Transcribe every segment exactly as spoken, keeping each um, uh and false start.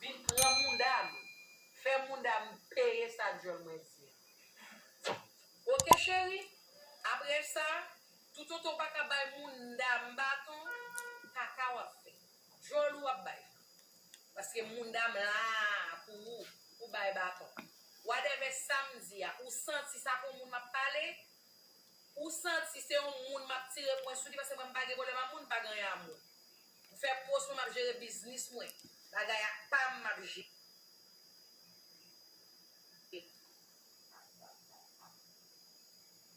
Vin pran mouda m. Fè mouda m peye sa djòl mwen di a. Oke, cheri. Apre sa, toutotan w pa ka bay mouda m baton, kaka w ap fè. Djòl ou w ap bay. Paske mouda m la pou ou, pou bay baton. Whatever sa m di a, ou santi sa pou moun m ap pale, ou santi se yon moun m ap tire pwen sou li, paske mwen m pa gen pwoblèm a moun, m pa gen anyen a moun. M fè pòs mwen, m ap jere biznis mwen. Bagay a pa m, m ap jere.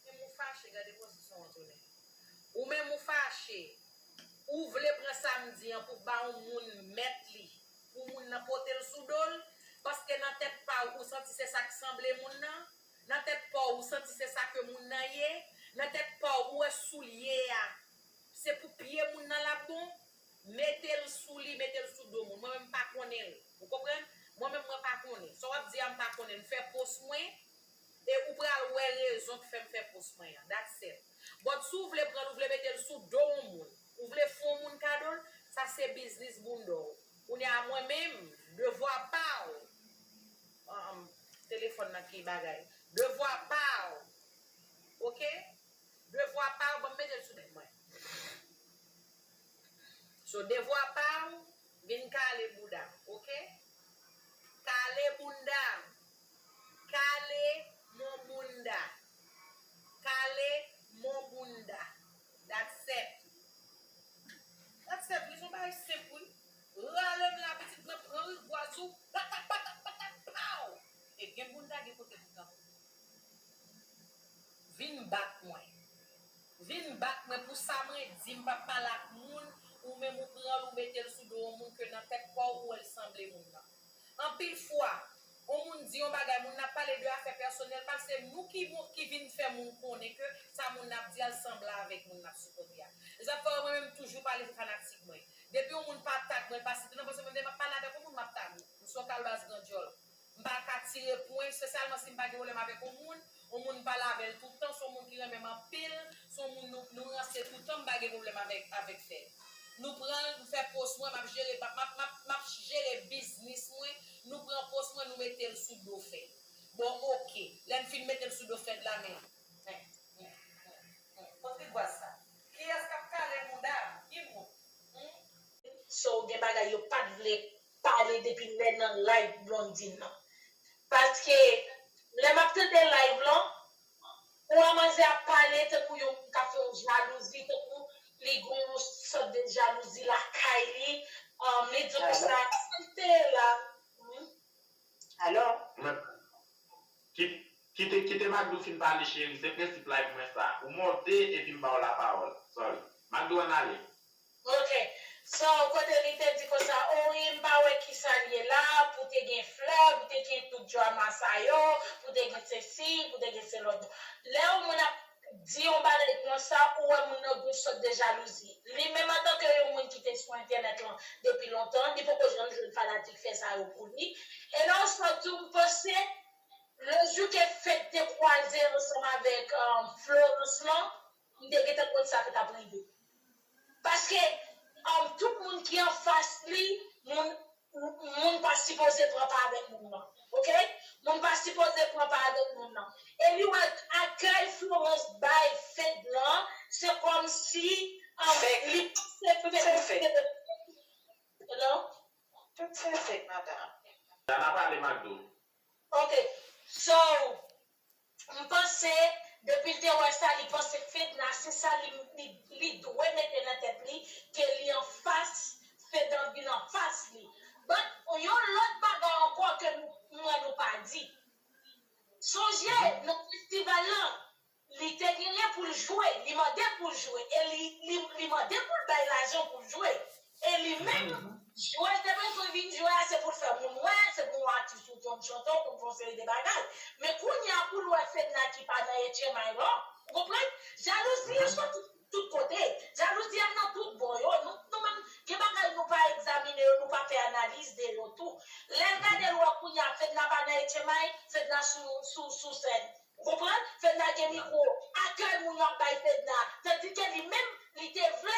Ou menm ou fache, gade pozisyon w tounen. Ou menm ou fache, ou vle pran sa m di an pou ba yon moun mèt li, pou moun nan pote l sou do l, paske nan tèt pa w, ou santi se sa k sanble moun nan, nan tèt pa w, ou santi se sa ke moun nan ye, nan tèt pa w, ou wè soulye a, se pou pye moun nan l ap bon, mete l sou li, mete l sou do moun. Mwen menm m pa konnen l. Ou konprann? Mwen menm mwen pa konnen. Sa w ap di a m pa konnen. M fè pòs mwen, e ou pral wè rezon k fè m fè pòs mwen an. That's it. But si w vle pran l, ou vle mete l sou do yon moun, ou vle fè yon moun kado l, sa se biznis bounda w. Kounye a mwen menm, devwa pa w. Um, telefòn nan ki bagay. Devwa pa w. Oke? Devwa pa w, ban m mete l sou nèg mwen. So, devwa pa w, vin kale bouda m, oke? Kale bounda m. Kale mon bounda. Kale mon bounda. That's it. That's it. Li se yon bagay senp, wi. Rale m la, pitit mwen, pran rigwaz ou. Patat, patat, patat, paw! E gen bounda, gen kote bounda pou. Vin bat mwen. Vin bat mwen pou sa mwen di, m p ap pale ak moun, ou menm ou pran l, ou mete l sou do yon moun ke nan tèt pa w, ou wè l sanble moun nan. Anpil fwa, yon moun di yon bagay, moun nan ap pale de afè pèsonèl pa l, se nou ki, ki vin fè moun konnen ke sa moun nan ap di a, l sanble avèk moun nan ap sipòte a. E sa fè mwen menm toujou pale fanatik mwen. Depi yon moun pa tag mwen, l pa site non, paske mwen menm m ap pale avèk yon moun, m ap tag ou. M se yon kalbas gran djòl. M pa ka tire pwen, espesyalman si m pa gen pwoblèm avèk yon moun. Yon moun m pale avè l tout tan, se yon moun ki renmen m anpil, se yon moun nou, nou ranse tout tan, m pa gen pwoblèm avèk, avèk fè l. Nou pran l, m fè pòs mwen, m ap jere, m ap, m ap, m ap, m ap jere biznis mwen, nou pran pòs mwen, nou mete l sou do Fed. Bon, oke. Lè n fin mete l sou do Fed la, men. Kot rigwaz sa? Kiyès k ap kale mouda m? Ki moun? Hmm? So, gen bagay yo pa t vle pale depi lè nan live Blondine nan. Paske lè m ap tande live lan, ou wè manzè ap pale tankou yon moun k ap fè yon jalouzi, tankou li gen yon sòt de jalouzi lakay li, um, li di konsa, si l te la. Hmm? Alò? Mwen, ki-, kite, kite Magdou fin pale, cheri, se prensip live mwen sa. Ou monte epi m ba w lapawòl. Sorry. Magdou, ann ale. Ok. So, kote li te di konsa, o wi, m pa wè kisa l ye la, pou te gen flè, pou te gen tout drama sa yo, pou te gen sesi, pou te gen selòt. Lè yon moun ap di yon bagay konsa, ou wè moun nan gon sòt de jalouzi. Li menm antanke yon moun ki te sou entènèt lan depi lontan, li poko janm jwenn fanatik fè sa yo pou li. E nan yon sans tou, m panse, le jou ke Fed te kwaze ansanm avèk, um, Florence lan, m te gentan konn sa ki t ap rive. Paske, um, tout moun ki anfas li, moun, moun pa sipoze pran pa avèk moun nan. Ok? Moun pa sipoze pran pa avèk moun nan. E li wè akèy Florence bay Fed lan, se kòmsi, um, li panse Fed se fake. Hello? Tout se fake, madanm. Dana pale, Magdou. Ok. So, m panse, depi l te wè sa, li panse Fedna, se sa li, li, li dwe mete nan tèt li, ke li anfas, Fedna vin anfas li. But, yon lòt bagay ankò ke nou, m wè nou pa di. Sonje, nan festival lan, li te genyen pou l jwe, li mande pou l jwe, e li, li, li mande pou l bay lajan pou l jwe. E li menm, jwe l te bezwen vin jwe a, se pou l fè moun wè, se pou yon atis ou konn chante, ou konn fè yon seri de bagay. Men kounye a pou l wè Fedna ki pa nan H M I lan, ou konprann? Jalouzi yo soti tout kote. Jalouzi a nan tout bò yo. Nou, nou menm, gen bagay nou pa egzamine yo, nou pa fè analiz de yo tou. Lè l gade l wè kounye a Fedna pa nan H M I, Fedna sou, sou, sou sèn. Ou konprann? Fedna gen mikwo. Akèy moun yo ap bay Fedna. Tandike li menm, li te vle